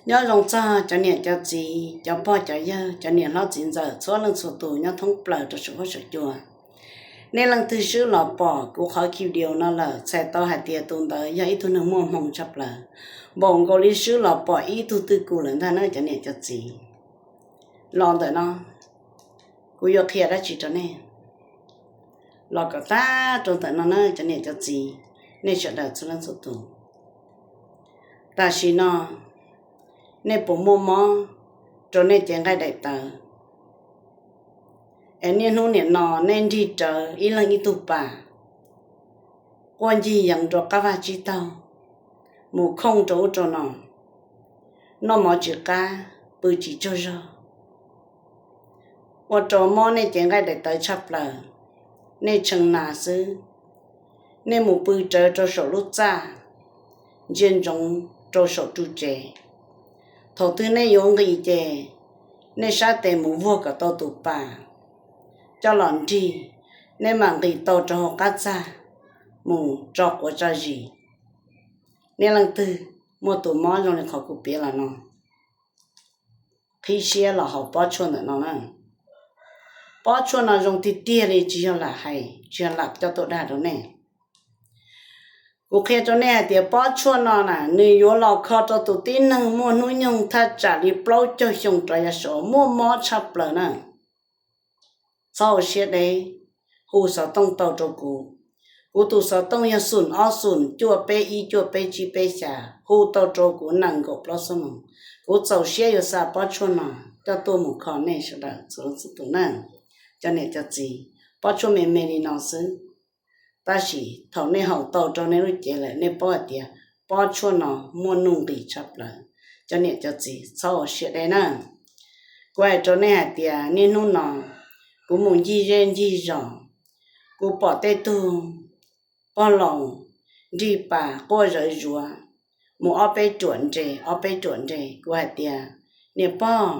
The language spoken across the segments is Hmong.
Nyob zoo txog cov niam cov txiv, cov pog cov yawg, cov niam hlob txiv ntxawm txhua leej txhua tus nyob thoob plaws rau saum huab saum cua. Nej leej twg swb los pom kuv qhov video no lawm, txhais tau hais tias tus ntawd yog ib tug neeg muaj hmoo tshaj plaws, npaum nkaus li swb los pom ib tug twj kum lawm ntag na cov niam cov txiv. Los ntawm no, kuv yuav qhia dab tsi rau nej los kom tag rau ntawm no na cov niam cov txiv, nej sawv daws txhua leej txhua tus. Tam sim no nej puas muaj mob rau nej cev nqaij daim tawv, es niaj hnub nim no nej nrig rawv ib leeg ib tug pas, quaj ncig yees rau qab vaj tsib taug, mus khooj rau ub rau no, noj mov tsis qab, pw tsis tsaug zog, ua rau mob nej cev nqaij daim tawv tshaj plaws, nej tshee nas xwb. Nej mus pw rawv rau saum lub txaj, ntsia ntsoov rau saum ru tsev. Thaum twg nej yuav nqis ces nej sab tes mus vuag kom tau tus pas coj los nrig, nej mam nqis tau rau hauv qab txaj mus tso quav tso zis. Nej leej twg muaj tus mob zoo li qhov kuv piav los no, qhib siab los haus pob tshuaj ntawm no na. Pob tshuaj no zoo tiag tiag li, tsis yog lam hais, tsis yog lam coj tuaj dag rau nej. Kuv qhia rau nej hais tias pob tshuaj no na, nws yuav los kho rau tus tib neeg muaj hnub nyoog thaj tsam li plaub caug xyoo rov yav saud muaj mob tshaj plaws na. Txhob ua siab deb, hu xov tooj tau rau kuv. Kuv tus xov tooj yog xoom ob xoom cuaj peb ib cuaj peb tsib peb xya, hu tau rau kuv nees nkaum plaub xuab moos. Kuv txaus siab yuav xa pob tshuaj no coj tuaj mus kho nej sawv daws txhua leej txhua tus na, cov niam cov txiv. Pob tshuaj me me li no xwb, tab sis thaum nej haus tau rau nej lub cev lawm nej paub hais tias pob tshuaj no muaj nuj nqis tshaj plaws, cov niam cov txiv txhob ua siab deb na. Kuv hais rau nej hais tias niaj hnub no kuv mus ncig zej ncig zos, kuv pom tej tug pog laus nrig pas quaj zawv zuav, mus ob peb ruam nres ob peb ruam nres. Kuv hais tias, niam pog,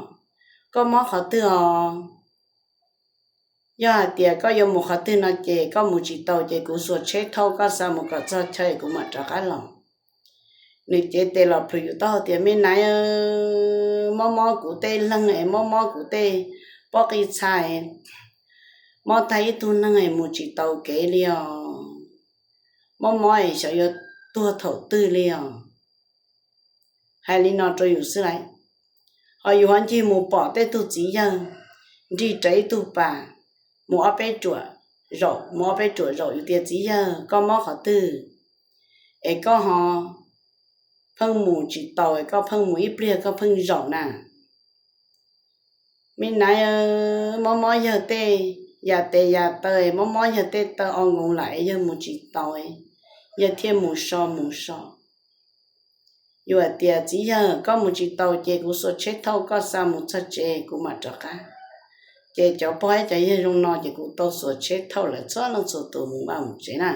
koj mob qhov twg os? Yog hais tias koj yuav mus qhov twg no ces koj mus tsis tau ces kuv xuas tsheb thauj koj xa mus kom txog chaw kuv mam rov qab los. Nws cev tes los plhws yus taub hau tias, me naiv, mob mob kuv tej leeg es mob mob kuv tej pob qij txha, mob tag ib tug neeg es mus tsis tau kev li os. Mob mob es xyov yuav tuag thaum twg li os. Hais li no rau yus xwb lauj, ho yus ho ncig mus pom tej tug txiv yawg nrig rawv ib tug pas mus ob peb ruam zaum, mus ob peb ruam zaum, yus tias, txiv yawg, koj mob qhov twg es koj ho pheej mus tsis tau, koj pheej mus ib pliag koj pheej zaum na? Me naiv, mob mob yawg tej yam tes yam taw, mob mob yawg tej taw o nkoos lam es yawg mus tsis tau, yawg thiaj mus so mus so. Yus hais tias, txiv yawg, koj mus tsis tau ces kuv xuas tsheb thauj koj xa mus txog tsev kuv mam rov qab. Ces cov pog thiab cov yawg zoo no ces kuv tau xuas tsheb thauj lawv txhua leej txhua tus mus vaj mus tsev na.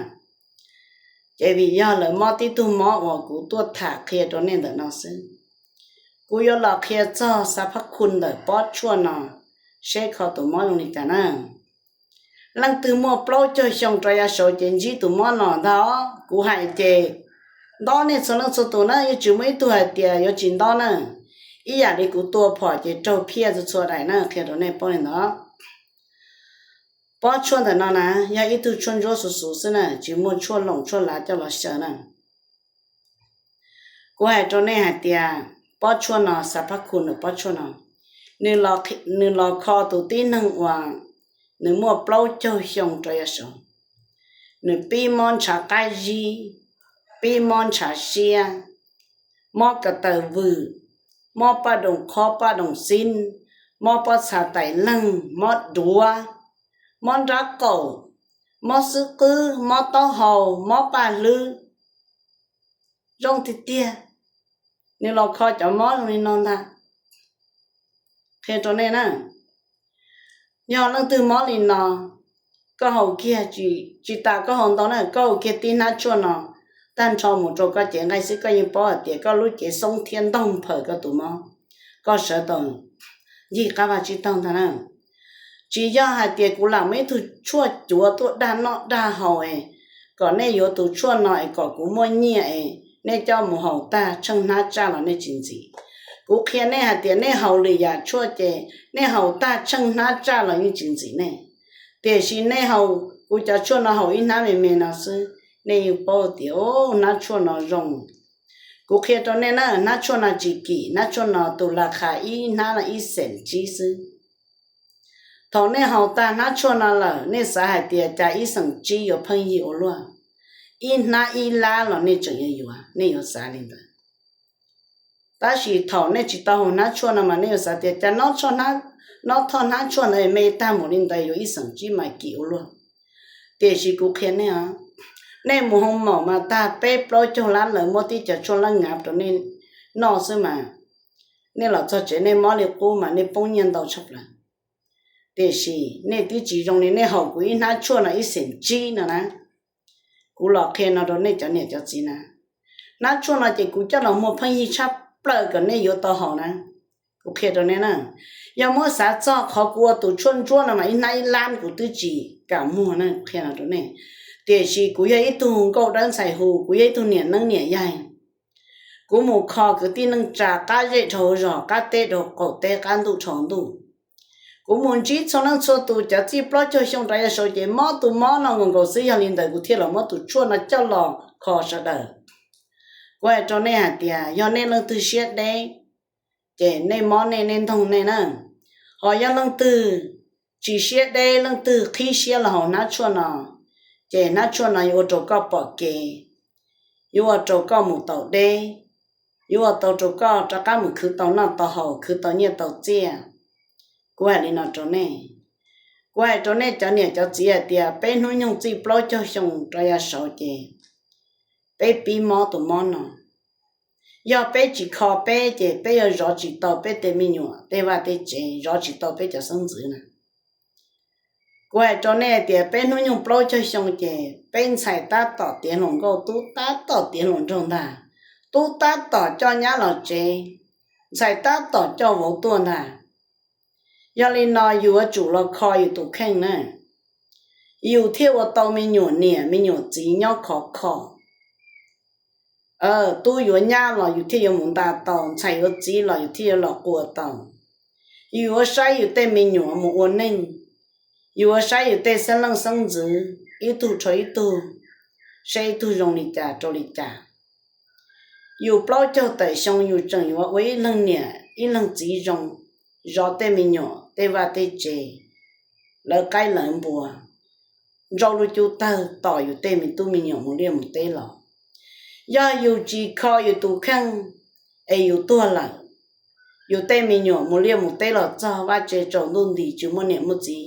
Ces vim yog lawv mob tib tug mob uas kuv tuaj tham qhia rau nej ntawm no xwb, kuv yuav los qhia txog xav phab khu ntawm pob tshuaj no, seb kho tus mob zoo li cas na. Leej twg muaj plaub caug xyoo rov yav saud ces ntsib tus mob no ntag. Kuv hais ces nto nej txhua leej txhua tus na, yeej tsis muaj ib tug hais tias yuav tsis nto na. Ib yam li kuv tua phom ces raug phiaj txhua txhua daim na, qhia rau nej paub li ntawd. Pob tshuaj ntawm no na, yog ib tug tshuaj ntsuab xuv xuv xwb na, tsis muaj tshuaj loos tshuaj lav coj los xyaw na. Kuv hais rau nej hais tias pob tshuaj no, xav phab khu ntawm pob tshuaj no, nws los kho tus tib neeg uas nws muaj plaub caug xyoo rov yav saud. Nws pib mob ntshav qab zib, pib mob ntshav siab, mob ko taw vwm, mob paj doos qhob paj doos xib, mob pob txha tais leeg, mob duav, mob nrab qaum, mob xub qwb, mob taub hau, mob paj hlwb. Zoo tiag tiag, nws los kho cov mob zoo li no ntag. Qhia rau nej na, yog leej twg mob li no, koj haus kiag, tsis tas koj haus ntau na, koj haus kiag tib hnab tshuaj no tag nrho mus rau koj cev nqaij xwb, koj yeej paub hais tias koj lub cev xoob thiab ntoog nphaws koj tus mob, koj sawv tau ncig qab vaj tsib taug ntag na. Tsis yog hais tias kuv lam muaj ib tug tshuaj cuav tuaj dag noj dag haus es kom nej yuav tus tshuaj no es kom kuv muaj nyiaj es nej coj mus haus tag tsheej hnab tsaj los nej tsis ntxim. Kuv qhia nej hais tias nej haus lwm yam tshuaj ces nej haus tag tsheej hnab tsaj los yeej tsis ntxim nej, tiam sis nej haus kuv cov tshuaj no haus ib hnab me me no xwb, nej yeej paub tias hnab tshuaj no zoo. Kuv qhia rau nej na, hnab tshuaj no tsis kim, hnab tshuaj no tus las khas ib hnab no ib xees tsib xwb. Thaum nej haus tag hnab tshuaj no lawm, nej xav hais tias cas ib xees tsib yuav pheej yig ua luaj, ib hnab ib lab los nej tseem yuav yuav, nej yuav xav li ntawd. Tab sis thaum nej tsis tau haus hnab tshuaj no mas nej yuav xav tias cas nob tshoj, nob tshoj hnab tshuaj ntawd me tag mus li ntawd yuav ib xees tsib mas kim ua luaj. Tiam sis kuv qhia nej, nej mus hoo maum mas tag peb plaub caug lab lawv muab tib co tshuaj lab ngav rau nej noj xwb mas, nej los txog tsev nej mob li qub mas nej poob nyiaj ntau tshaj plaws. Tiam sis nej twb tsis zoo li nej haus kuv ib hnab tshuaj no ib xees tsib no na. Kuv los qhia no rau nej cov niam cov txiv na, hnab tshuaj no ces kuv coj los muag pheej yig tshaj plaws kom nej yuav tau haus na. Kuv qhia rau nej na, yog muab xav txog qhov kuv ua tus tshuaj ntsuab no mas ib hnab ib lab kuv twb tsis kam muag na, kuv qhia no rau nej. Tiam sis kuv yog ib tug nkauj dawb ntxhais hu, kuv yog ib tug niam neeb niam yaig. Kuv mus kho kwv tij neej tsa qab zej dhau zog, qab teb dhau qaum teb, qab ntuj dhau ntuj. Kuv mus ntsib txhua leej txhua tus cov txij plaub caug xyoo rov yav saud ces mob tus mob no nkaus nkaus xwb, yog li ntawd kuv thiaj los muab tus tshuaj no coj los kho sawv daws. Kuv hais rau nej hais tias yog nej leej twg siab deb ces nej mob nej, nej ntoog nej na. Ho yog leej twg tsis siab deb, leej twg qhib siab los haus hnab tshuaj no, ces hnab tshuaj no yuav ua rau koj pom kev, yuav ua rau koj mus tau deb, yuav ua tau rau koj rov qab mus khwv tau noj tau haus, khwv tau nyiaj tau txiaj. Kuv hais li no rau nej, kuv hais rau nej cov niam cov txiv hais tias peb hnub nyoog txij plaub caug xyoo rov yav saud ces peb pib mob tus mob no. Yog peb tsis kho peb ces peb yuav zov tsis tau peb tej me nyuam tej vaj tej tsev, zov tsis tau peb cov xeeb ntxwv na. Kuv hais rau nej hais tias peb hnub nyoog plaub caug xyoo ces peb ntxhais tab tom tiav hluas nkauj, tub tab tom tiav hluas nraug ntag, tub tab tom coj nyab los tsev, ntxhais tab tom coj vauv tuaj ntag. Yog li no yus yuav tsum los kho yus tus kheej na, yus thiaj ua tau me nyuam niam me nyuam txiv nyob khov kho. Tub yuav nyab los yus thiaj yuav mus nta tau, ntxhais yuav txiv los yus thiaj yuav los qua tau. Yus yuav saib yus tej me nyuam mus ua neej, yus yuav saib yus tej xeeb leej xeeb ntxwv ib tug dhau ib tug, saib ib tug zoo li cas rau li cas. Yus plaub caug tawm xyoo yus tseem yuav ua ib leeg niam ib leeg txiv zoo, zov tej me nyuam tej vaj tej tsev, lawv qaib lawv npua, nrau lub cub tawg tos yus tej me tub me nyuam mus liaj mus teb los. Yog yus tsis kho yus tus kheej es yus tuag lawm, yus tej me nyuam mus liaj mus teb los txog vaj tsev tsaus ntuj nti tsis muaj niam muaj txiv,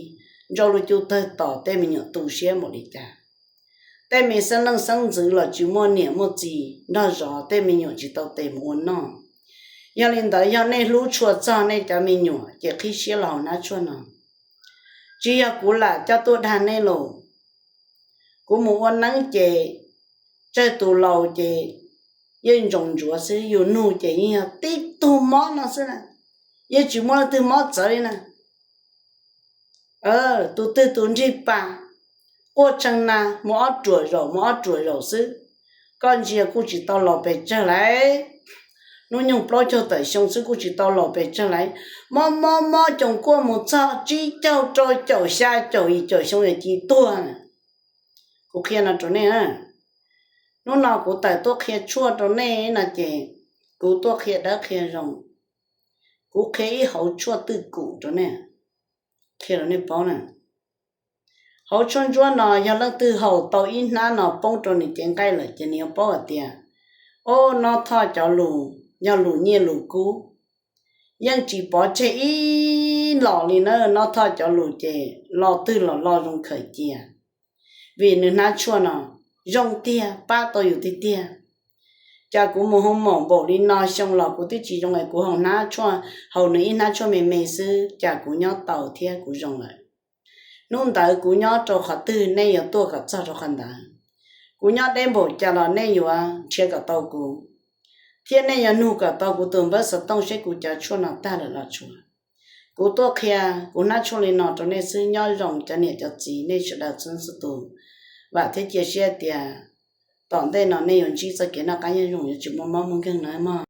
nrau lub cub tawg tos tej me nyuam tu siab npaum li cas. Tej me xeeb leej xeeb ntxwv los tsis muaj niam muaj txiv nrog zov, tej me nyuam tsis tau tes mus ua noj. Yog li ntawd yog nej hlub tshua txog nej cov me nyuam ces qhib siab los haus hnab tshuaj no. Tsis yog kuv lam coj tuaj dag nej los. Kuv mus ua neeb ces tsawg tus laus ces yeej ntsoov ntsuav xwb, yus nug ces yeej yog tib tug mob no xwb na, yeej tsis muaj leej twg mob txawv li na. Tus twg tus nrig pas, quaj tshee na, mus ob ruam zaum mus ob ruam zaum xwb. Koj ntsia kuj tsis tau laus pes tsawg lauj, hnub nyoog plaub caug tawm xyoo xwb kuj tsis tau laus pes tsawg lauj. Mob mob mob coos kuaj mus txog tsib caug rau caum xya caum yim caum xyoo yam ci tuag. Kuv qhia no rau nej, hnub no kuv tawm tuaj qhia tshuaj rau nej no ces kuv tuaj qhia dawb qhia zoo, kuv qhia ib hauv tshuaj twj kum rau nej, qhia rau nej paub na. Hauv tshuaj ntsuab no yog leej twg haus tau ib hnab no poob rau nws cev nqaij lawm ces nws yuav paub hais tias, o, Nob Thoj cov lus yog lus nyiaj lus kub, yeej tsis pov tseg ib los li na. Nob Thoj cov lus ces lo twg los lo zoo khaws cia, vim nws hnab tshuaj no zoo tiag, pab tau yus tiag tiag. Cas kuv mus hoo maum npaum li no xyoo los kuv twb tsis zoo es kuv haus hnab tshuaj, haus nws ib hnab tshuaj me me xwb cas kuv nyob tau thiab kuv zoo lawm. Hnub ntawd kuv nyob rau qhov twg nej yuav tuaj kom txog rau qhov ntawd. Kuv nyob deb npaum cas los nej yuav nrhiav kom tau kuv, thiab nej yuav nug kom tau kuv tus npawb xov tooj seb kuv cov tshuaj no tag lawm los tsuav. Kuv tuaj qhia kuv hnab tshuaj li no rau nej xwb, nyob zoo cov niam cov txiv nej sawv daws txhua txhua tus. Vam thiab cia siab tias tom ntej no nej yuav ntsib txoj kev noj qab nyob zoo, yuav tsis muaj mob muaj nkeeg na mog.